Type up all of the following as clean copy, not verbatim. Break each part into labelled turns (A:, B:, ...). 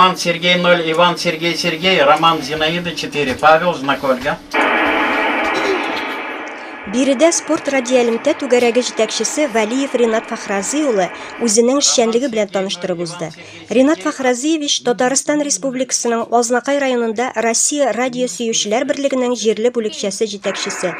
A: Роман Сергей 0, Иван Сергей Сергей, Роман Зинаида 4, Павел знак Ольга.
B: Биредә спорт радиоэлемтә түгәрәге җитәкчесе Вәлиев Ринат Фәхразый улы үзенең эшчәнлеге белән таныштырып узды. Ринат Фәхразиевич Татарстан Республикасының Азнакай районында Россия радио сөючеләр берлегенең җирле бүлекчәсе җитәкчесе.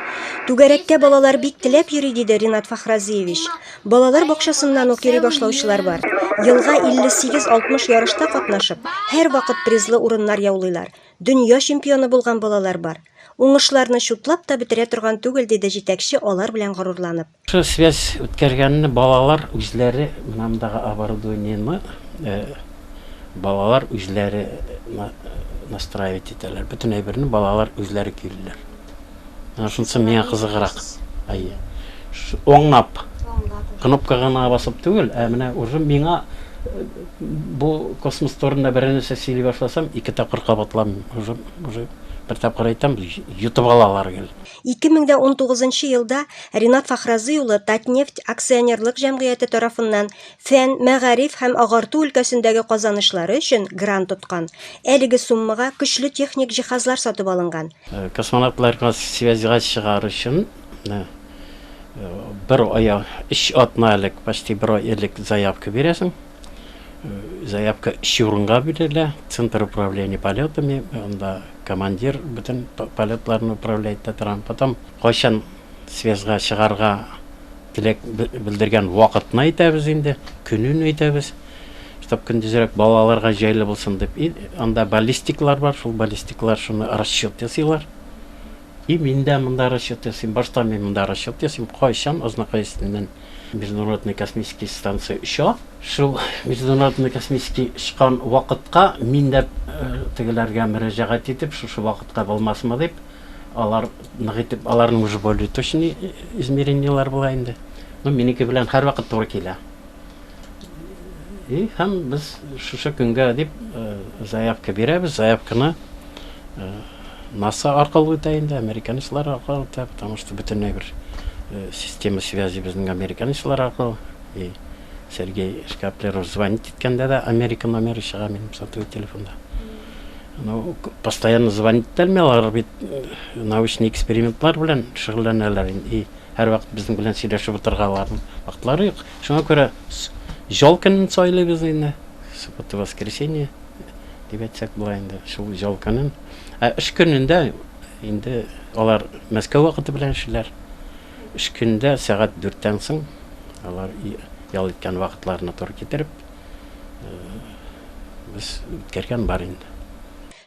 B: Түгәрәккә балалар бик теләп йөри, диде Ринат Фәхразиевич. Балалар бакчасыннан ук йөри башлаучылар бар. Елга 58-60 ярышта катнашып, һәрвакыт призлы урыннар яулыйлар. Дөнья чемпионы булган балалар бар. Уңышларны чутлап та бетерә торган түгел, диде җитәкче алар белән горурланып.
A: Шул связь үткәргәнне балалар үзләре менә мондагы оборудованиены балалар үзләре настраивать итәләр. Бөтен әйберне балалар үзләре көйлиләр. Менә шунысы миңа кызыграк. Әйе. Оңлап. Кнопка гына басып түгел, ә менә уже миңа бу космос турында берәр нәрсә сөйли башласам, ике тапкыр кабатламыйм. Уже, уже бер тапкыр әйтәм, йотып алалар гел.
B: 2019 елда Ринат Фәхразый улы Татнефть акционерлык җәмгыяте тарафыннан фән, мәгариф һәм агарту өлкәсендәге казанышлары өчен грант откан. Әлеге суммага көчле техник җиһазлар сатып алынган.
A: Космонавтларга связьга чыгар өчен бер ай, өч атна элек, почти бер ай элек заявка бирәсең. Заявка өч урынга бирелә. Центр управления полетами, анда командир бөтен полетларны управлять итә торган. Потом кайчан связьга чыгарга теләк белдергән вакытны әйтәбез инде, көнен әйтәбез. Чтоб көндезрәк балаларга җайлы булсын дип. И анда баллистиклар бар, шул баллистиклар шуны расчет ясыйлар. И мин дә монда расчет ясыйм. Башта мин монда расчет ясыйм, кайчан Азнакай өстеннән Международный космический станция оча. Шул Международный космический очкан вакытка мин дә тегеләргә мөрәҗәгать итеп, шушы вакытка булмасмы дип, алар нык итеп, аларның уже более точный измерениеләр була инде. Ну, минеке белән һәрвакыт туры килә. И һәм без шушы көнгә дип заявка бирәбез. Заявканы НАСА аркылы үтә инде, американецлар аркылы үтә, потому что бөтенләй бер система связи безнең американецлар аркылы. И Сергей Шкаплеров звонить иткәндә дә Америка номеры чыга минем сотовый телефонда. Ну, постоянно звонить итәлми, алар бит научный экспериментлар белән шөгыльләнәләр инде. И һәрвакыт безнең белән сөйләшеп утырырга аларның вакытлары юк. Шуңа күрә ял көнен сайлыйбыз инде. Суббота, воскресенье дип әйтсәк була инде, шул ял көнен. Ә эш көнендә инде алар Мәскәү вакыты белән эшлиләр. Эш көнендә сәгать дүрттән соң алар ял иткән вакытларына туры китереп, без үткәргән бар инде.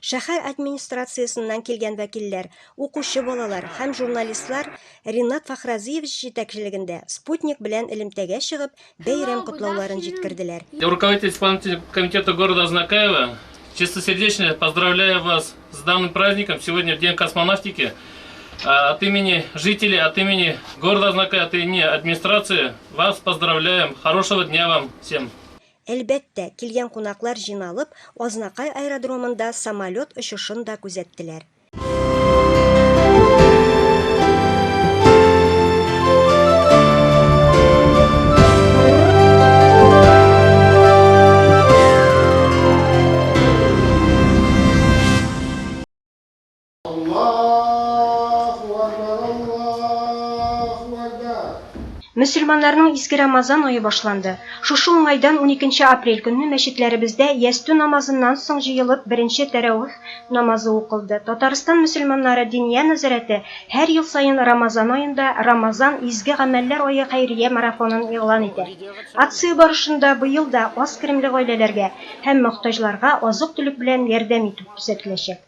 B: Шәһәр администрациясеннән килгән вәкилләр, укучы балалар һәм журналистлар Ринат Фәхразиевич җитәкчелегендә Спутник белән элемтәгә чыгып, бәйрәм котлауларын җиткерделәр.
C: Руководитель исполнительного комитета города Азнакаево, чистосердечно поздравляю вас с данным праздником. Сегодня в День космонавтики. От имени жителей, от имени города Азнакаево, от имени администрации вас поздравляем. Хорошего дня вам всем.
B: Әлбәттә, килгән кунаклар җыйналып, Азнакай аэродромында самолет очышын да күзәттеләр. Мөселманнарның изге Рамазан ае башланды. Шушы уңайдан уникенче апрель көнне мәчетләребездә ястү намазыннан соң җыелып беренче тәравих намазы укылды. Татарстан мөселманнары Диния нәзарәте һәр ел саен Рамазан аенда Рамазан, изге гамәлләр ае хәйрия марафонын игълан итә. Акция барышында быел да аз керемле гаиләләргә һәм мохтаҗларга азык-төлек белән ярдәм итү күзәтеләчәк.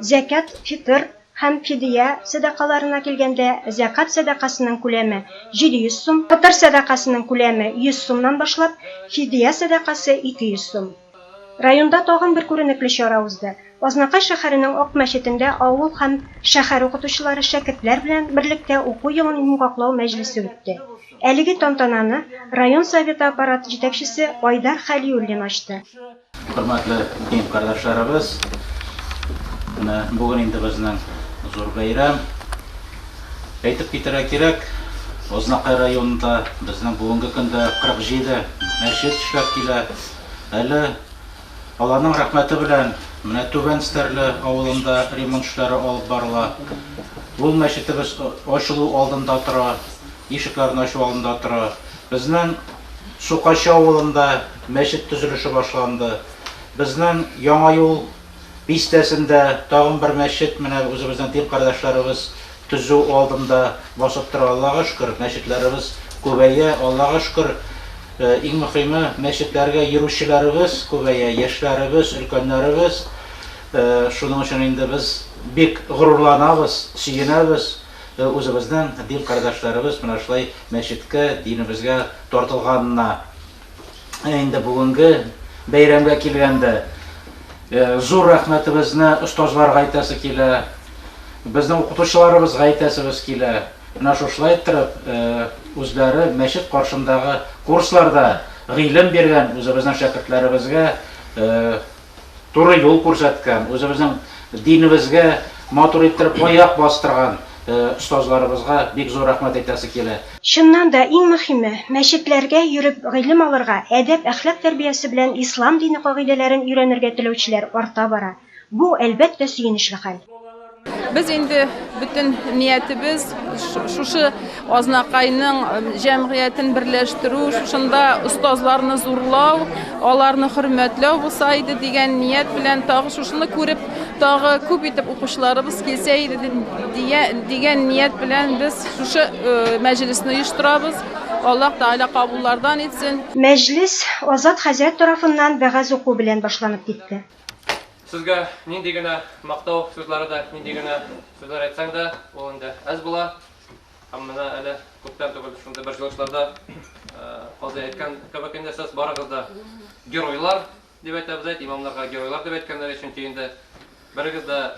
B: Зәкят, фитыр һәм фидия сәдакаларына килгәндә, зәкят сәдакасының күләме 700 сум, фытыр сәдакасының күләме 100 сумнан башлап, фидия сәдакасы 200 сум. Районда тагын бер күренекле чара узды. Азнакай шәһәренең Ак мәчетендә авыл һәм шәһәр укытучылары шәкертләр белән берлектә уку елын йомгаклау мәҗлесе үтте. Әлеге тантананы район Советы аппараты җитәкчесе Айдар Хәлиуллин ачты.
D: Хөрмәтле дин кардәшләребез, менә бүген инде безнең зур бәйрәм. Әйтеп китәргә кирәк, Азнакай районында безнең бүгенге көндә 47 мәчет эшләп килә. Әле Алланың рәхмәте белән менә Түбән Стәрле авылында ремонт эшләре алып барыла. Ул мәчетебез ачылу алдында тора, ишекләрен ачу алдында тора. Безнең Сукачы авылында мәчет төзелеше башланды. Безнең Яңа юл бистәсендә тагын бер мәчет, менә үзебезнең дин кардәшләребез төзү алдында басып тора. Аллага шөкер, мәчетләребез күбәя, Аллага шөкер, иң мөхиме, мәчетләргә йөрүчеләребез күбәя, яшьләребез, өлкәннәребез. Шуның өчен инде без бик горурланабыз, сөенәбез, үзебезнең дин кардәшләребез менә шулай мәчеткә, динебезгә тартылганына. Ә инде бүгенге бәйрәмгә килгәндә, зур рәхмәтебезне остазларга әйтәсе килә, безнең укытучыларыбызга әйтәсебез килә. Менә шушылай иттереп, үзләре мәчет каршындагы курсларда гыйлем биргән үзебезнең шәкертләребезгә туры юл күрсәткән, үзебезнең динебезгә матур иттереп аяк бастырган остазларыбызга бик зур рәхмәт әйтәсе килә.
B: Чыннан да, иң мөхиме, мәчетләргә йөреп гыйлем алырга, әдәп-әхлак тәрбиясе белән ислам дине кагыйдәләрен өйрәнергә теләүчеләр арта бара. Бу, әлбәттә, сөенечле хәл.
E: Без инде бөтен ниятебез шушы Азнакайның җәмгыятен берләштерү, шушында остазларны зурлау, аларны хөрмәтләү булса иде дигән ният белән тагы шушыны күреп, тагы күп итеп укучыларыбыз килсә иде дигән ният белән без шушы мәҗлесне оештырабыз. Аллаһ Тәгалә кабуллардан итсен.
B: Мәҗлес Азат хәзрәт тарафыннан вәгазь уку белән башланып китте.
C: Сезгә нинди генә мактау сүзләре дә, нинди генә сүзләр әйтсәң дә, ул инде әз була. Һәм менә әле күптән түгел шундый бер җыелышларда казый әйткән кебек инде сез барыгыз да геройлар дип әйтәбез әйт, имамнарга геройлар дип әйткәннәр, чөнки инде берегез дә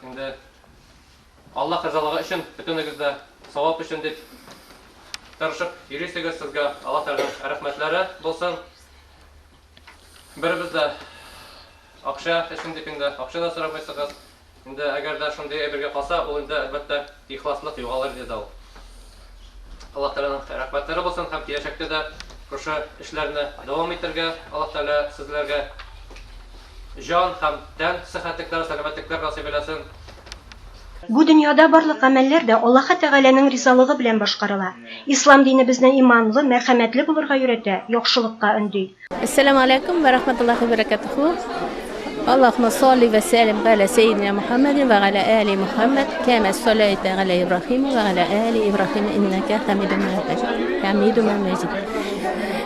C: инде Аллаһ ризалыгы өчен, бөтенегез дә савап өчен дип тырышып йөрисегез, сезгә Аллаһ Тәгаләнең рәхмәтләре булсын. Беребез дә акча өчен дип инде акча да сорамыйсыгыз. Инде әгәр дә шундый әйбергә калса, ул инде, әлбәттә, ихласлык югалыр иде дә ул. Аллаһ Тәгаләнең рәхмәтләре булсын һәм киләчәктә дә шушы эшләрне дәвам итәргә Аллаһ Тәгалә сезләргә җан һәм тән сихәтлекләре, сәламәтлекләр насыйп әйләсен.
B: Бу дөньяда барлык гамәлләр дә Аллаһы Тәгаләнең ризалыгы белән башкарыла. Ислам дине безне иманлы, мәрхәмәтле булырга өйрәтә, яхшылыкка өнди.
F: Әссәламү аләйкүм вә рахматуллахи вә бәрәкәтүһү. Аллаһуммә салли вә сәллим галә сәййидинә Мухәммәдин вә галә али Мухәммәд кәмә салләйтә галә Ибраһим вә галә али Ибраһим иннәкә хәмидун хәмидун мәҗид.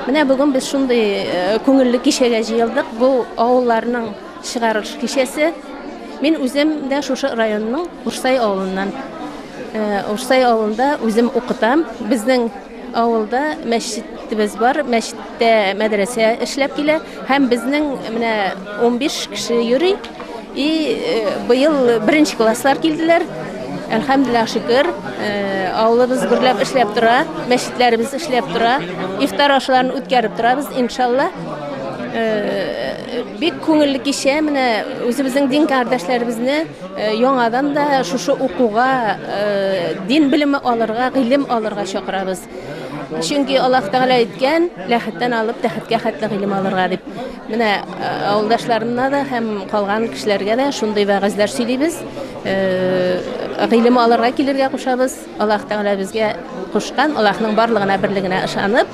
F: Менә бүген без шундый э, күңелле кичәгә җыелдык. Бу авылларның чыгарылыш кичәсе. Мин үзем дә шушы районның Урсай авылыннан. Э, Урсай авылында үзем укытам. Безнең авылда мәчетебез бар, мәчеттә мәдрәсә эшләп килә һәм безнең менә 15 кеше йөри. И э, быел беренче класслар килделәр. Әлхәмдүлилләһ шөкер, э, авылыбыз гөрләп эшләп тора, мәчетләребез эшләп тора. Ифтар ашларын үткәреп торабыз, иншалла. Э, бик күңелле кичә, менә үзебезнең дин кардәшләребезне Яңадан да шушы укуга, дин белеме алырга, гыйлем алырга чакырабыз. Чөнки Аллаһ Тәгалә әйткән, ләхеттән алып тәхеткә хәтле гыйлем алырга дип. Менә авылдашларына да һәм калган кешеләргә дә шундый вәгазьләр сөйлибез. Гыйлем алырга килергә кушабыз. Аллаһ Тәгалә безгә кушкан, Аллаһның барлыгына, берлегенә ышанып,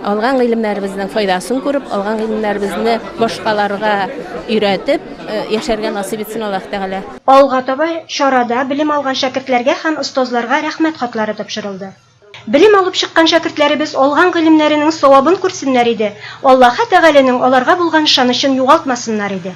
F: алган гыйлемнәребезнең файдасын күреп, алган гыйлемнәребезне башкаларга өйрәтеп, яшәргә насыйп итсен Аллаһ Тәгалә.
B: Алга таба чарада белем алган шәкертләргә һәм остазларга рәхмәт хатлары тапшырылды. Белем алып чыккан шәкертләребез алган гыйлемнәренең савабын күрсеннәр иде, Аллаһы Тәгаләнең аларга булган ышанычын югалтмасыннар иде.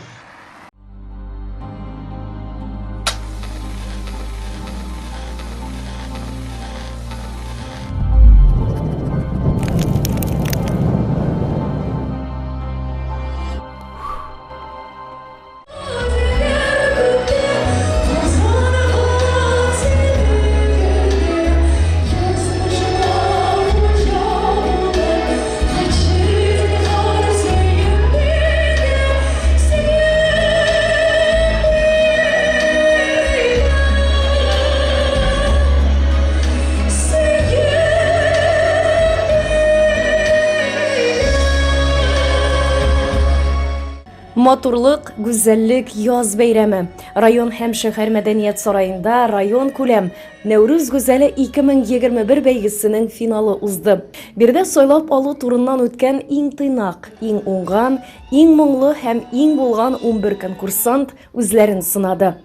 G: Матурлык, гүзәллек, яз бәйрәме. Район һәм шәһәр мәдәният сараенда район күләм Нәүрүз гүзәле 2021 бәйгесенең финалы узды. Биредә сайлап алу турыннан үткән иң тыйнак, иң уңган, иң моңлы һәм иң булган 11 конкурсант үзләрен сынады.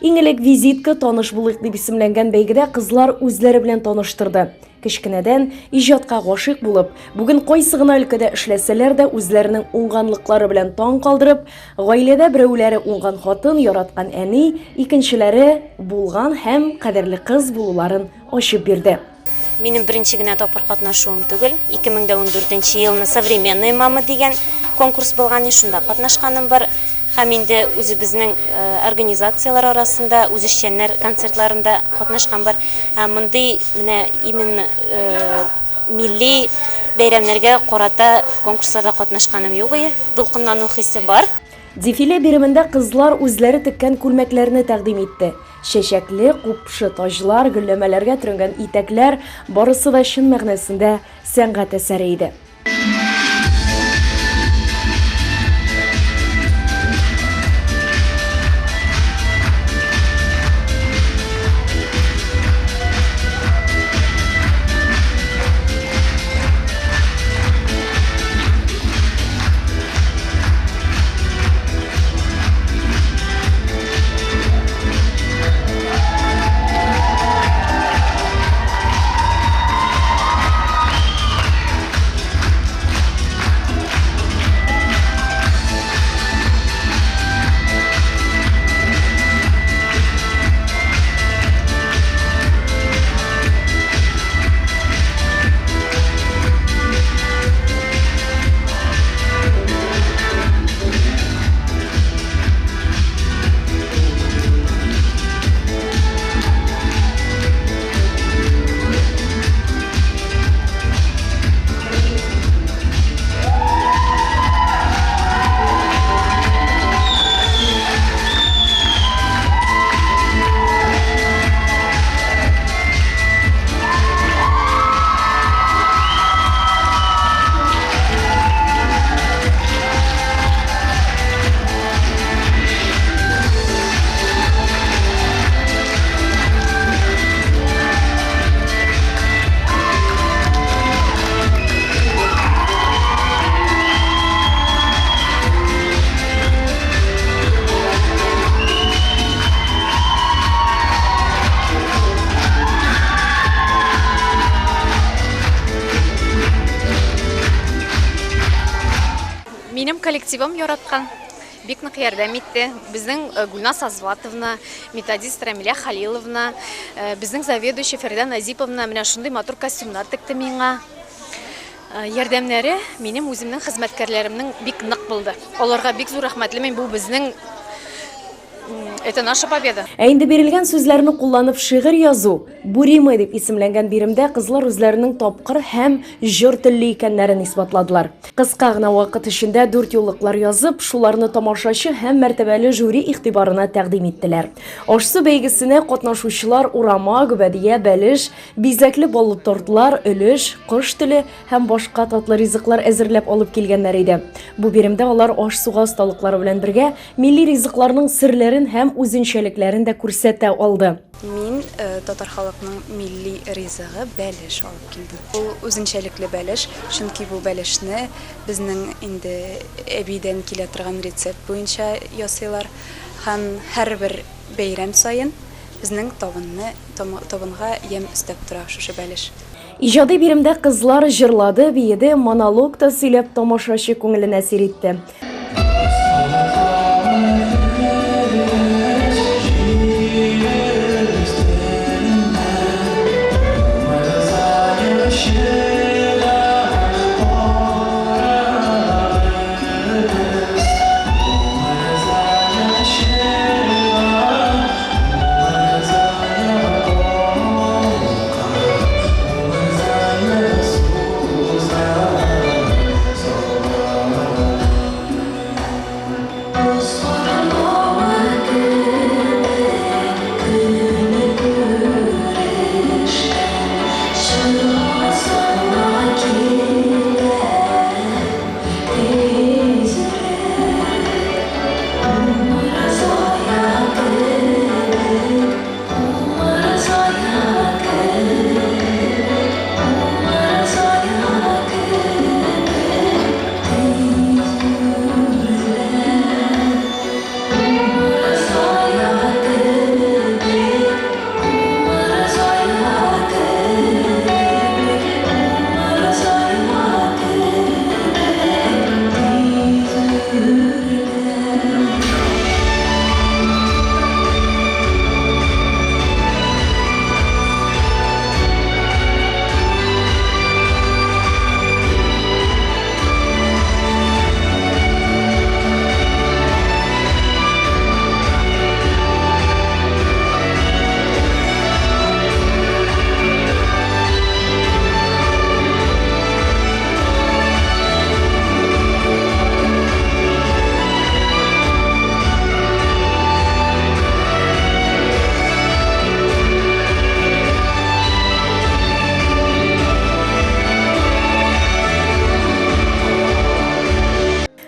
G: Иң элек визитка таныш булыйк дип исемләнгән бәйгедә кызлар үзләре белән таныштырды. Кечкенәдән иҗатка гашыйк булып, бүген кайсы гына өлкәдә эшләсәләр дә үзләренең уңганлыклары белән таң калдырып, гаиләдә берәүләре уңган хатын, яраткан әни, икенчеләре булган һәм кадерле кыз булуларын ачып бирде.
H: Минем беренче генә тапкыр катнашуым түгел. 2014 нче елны Современные мамы дигән конкурс булган, шунда катнашканым бар. Һәм инде үзебезнең организацияләр арасында, үзешчәннәр концертларында катнашкан бар. Ә мондый менә именно милли бәйрәмнәргә карата конкурсларда катнашканым юк ие. Дулкынлану хисе бар.
G: Дефиле биремендә кызлар үзләре теккән күлмәкләрне тәкъдим итте. Чәчәкле, купшы таҗлар, гөлләмәләргә төренгән итәкләр, барысы да чын мәгънәсендә сәнгать әсәре иде.
I: Минем коллективым яраткан, бик нык ярдәм итте. Безнең э, Гульнас Азватовна, методист Рамилә Халиловна, э, безнең заведующий Фәридә Назиповна менә шундый матур костюмнар текте миңа. Э, ярдәмнәре минем үземнең хезмәткәрләремнең бик нык булды. Аларга бик зур рәхмәтле мин. Бу безнең Это наша победа.
G: Ә инде бирелгән сүзләрне кулланып шигырь язу, Буримы дип исемләнгән биремдә кызлар үзләренең тапкыр һәм җор телле икәннәрен исбатладылар. Кыска гына вакыт эчендә дүрт юллыклар язып, шуларны тамашачы һәм мәртәбәле жюри игътибарына тәкъдим иттеләр. Аш-су бәйгесенә катнашучылар урама, гөбәдия, бәлеш, бизәкле баллы тортлар, өлеш, кош теле һәм башка татлы ризыклар әзерләп алып килгәннәр иде. Бу биремдә алар аш-суга осталыклары белән бергә Милли ризыкларның серләрен һәм үзенчәлекләрен дә күрсәтә алды.
J: Мин татар халыкның милли ризыгы бәлеш алып килдем. Ул үзенчәлекле бәлеш, чөнки бу бәлешне безнең инде әбидән килә торган рецепт буенча ясыйлар һәм һәрбер бәйрәм саен безнең табынны, табынга ямь өстәп тора шушы бәлеш.
G: Иҗади биремдә кызлар җырлады, биеде, монолог та сөйләп тамашачы күңелен әсир итте.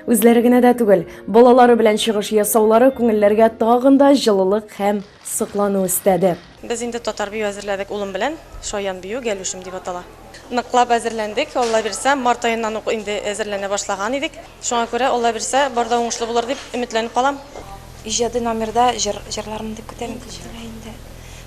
G: Үзләре генә дә түгел, балалары белән чыгыш ясаулары күңелләргә тагын да җылылык һәм соклану өстәде.
K: Без инде татар бию әзерләдек улым белән, Шаян бию, Гәлүшем дип атала. Ныклап әзерләндек, Алла бирсә, март аеннан ук инде әзерләнә башлаган идек. Шуңа күрә, Алла бирсә, бар да уңышлы булыр дип өметләнеп калам.
L: Иҗади номерда җыр җырлармын дип көтәм инде.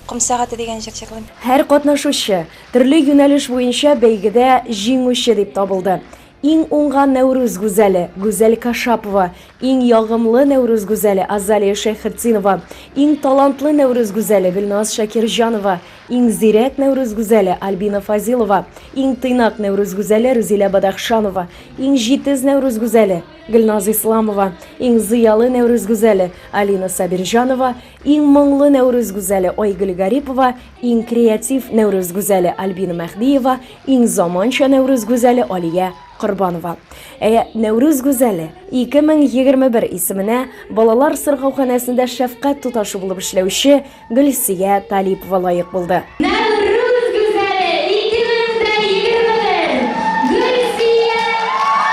L: Ком сәгате дигән җыр җырлыйм.
G: Һәр катнашучы төрле юнәлеш буенча бәйгедә җиңүче дип табылды. Иң уңган Нәүрүз гүзәле, Гүзәл Кашапова, Иң ягымлы Нәүрүз гүзәле, Азалия Шәйхетдинова, Иң талантлы Нәүрүз гүзәле, Гөлназ Шакирҗанова, Иң зирәк Нәүрүз гүзәле, Альбина Фазилова, Иң тыйнак Нәүрүз гүзәле, Рүзилә Бадахшанова, Иң җитез Нәүрүз гүзәле, Гөлназ Исламова, Иң зыялы Нәүрүз гүзәле, Алина Сабирҗанова, Иң моңлы Нәүрүз гүзәле Айгөл Гарипова, иң креатив Нәүрүз гүзәле Альбина Мәһдиева, иң заманча Нәүрүз гүзәле Алия Корбанова. Ә Нәүрүз гүзәле 2021 исеменә балалар сырхауханәсендә шәфкать туташы булып эшләүче Гөлсия Талипова лаек булды.
M: Нәүрүз гүзәле 2021 Гөлсия Талипова!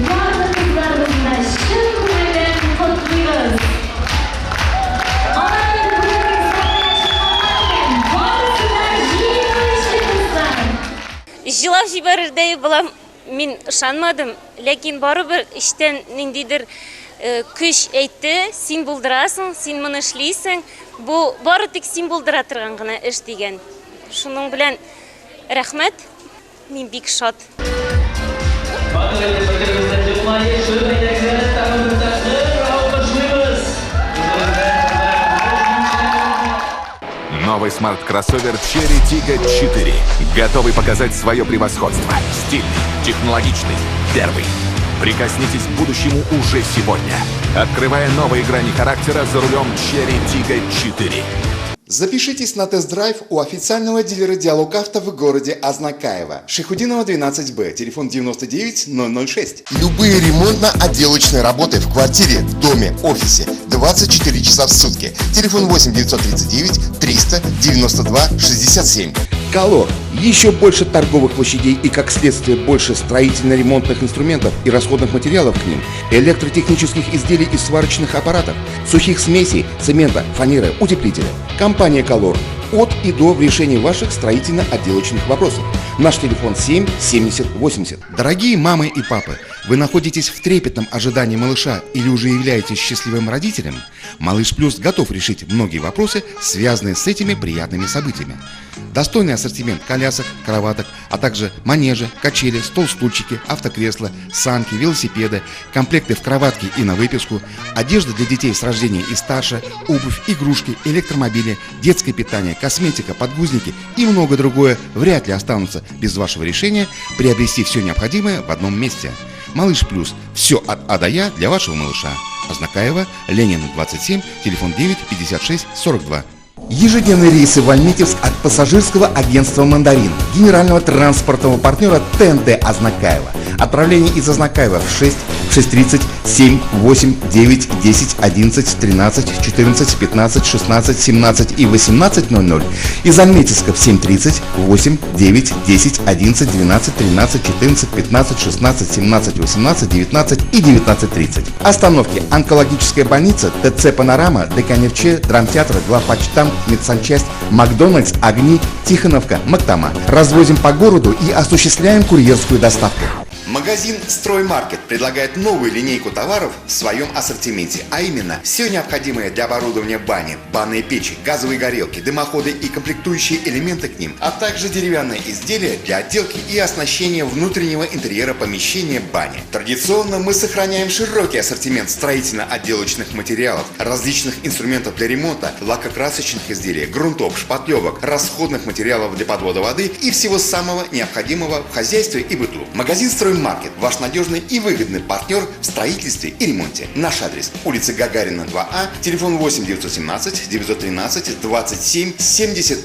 M: Барлык кызларыбызны чын күңелдән котлыйбыз! Алар инде бүген сәхнәгә чыкканнар икән, барысы да җиңүче кызлар!
H: Җылап җибәрердәй булам, мин ышанмадым, ләкин барыбер эчтән ниндидер көч әйтте, син булдырасың, син моны эшлисең, бу бары тик син булдыра торган гына эш дигән. Шуның белән рәхмәт, мин бик шат.
N: Матур итеп бер-беребезне елмаешып, әйдәгез, тагын бер тапкыр алкышлыйбыз!
O: Новый смарт-кроссовер Chery Tiggo 4. Готовый показать свое превосходство. Стильный, технологичный, первый. Прикоснитесь к будущему уже сегодня. Открывая новые грани характера за рулем Chery Tiggo 4.
P: Запишитесь на тест-драйв у официального дилера «Диалог Авто» в городе Азнакаево. Шайхутдинова, 12Б, телефон 99 006.
Q: Любые ремонтно-отделочные работы в квартире, в доме, офисе 24 часа в сутки. Телефон 8 939 392 67.
R: Колор. Еще больше торговых площадей и, как следствие, больше строительно-ремонтных инструментов и расходных материалов к ним, электротехнических изделий и сварочных аппаратов, сухих смесей, цемента, фанеры, утеплителя. Компания «Колор» от и до в решении ваших строительно-отделочных вопросов. Наш телефон 7 70 80.
P: Дорогие мамы и папы, вы находитесь в трепетном ожидании малыша или уже являетесь счастливым родителем? Малыш Плюс готов решить многие вопросы, связанные с этими приятными событиями. Достойный ассортимент колясок, кроваток, а также манежи, качели, стол-стульчики, автокресла, санки, велосипеды, комплекты в кроватке и на выписку, одежда для детей с рождения и старше, обувь, игрушки, электромобили, детское питание, косметика, подгузники и многое другое вряд ли останутся без вашего решения приобрести все необходимое в одном месте. Малыш Плюс. Все от А до Я для вашего малыша. Азнакаево, Ленина, 27, телефон 9 56 42.
R: Ежедневные рейсы в Альметьевск от пассажирского агентства «Мандарин», генерального транспортного партнера ТНТ Азнакаево. Отправление из Азнакаева в 6, 6:30, 7, 8, 9, 10, 11, 13, 14, 15, 16, 17 и 18:00. Из Альметьевска в 7:30, 8, 9, 10, 11, 12, 13, 14, 15, 16, 17, 18, 19 и 19:30. Остановки: Онкологическая больница, ТЦ «Панорама», ДК «Нефтчи», Драмтеатр, Главпочтамт, Медсанчасть, Макдональдс, Огни, Тихоновка, Мактама. Развозим по городу и осуществляем курьерскую доставку.
P: Магазин «Строймаркет» предлагает новую линейку товаров в своем ассортименте, а именно все необходимое для оборудования бани, банные печи, газовые горелки, дымоходы и комплектующие элементы к ним, а также деревянные изделия для отделки и оснащения внутреннего интерьера помещения бани. Традиционно мы сохраняем широкий ассортимент строительно-отделочных материалов, различных инструментов для ремонта, лакокрасочных изделий, грунтов, шпатлевок, расходных материалов для подвода воды и всего самого необходимого в хозяйстве и быту. Магазин «Строймаркет»
Q: Маркет. Ваш надежный и выгодный партнер в строительстве и ремонте. Наш адрес: улица Гагарина, 2А, телефон 8 917 913 27 70.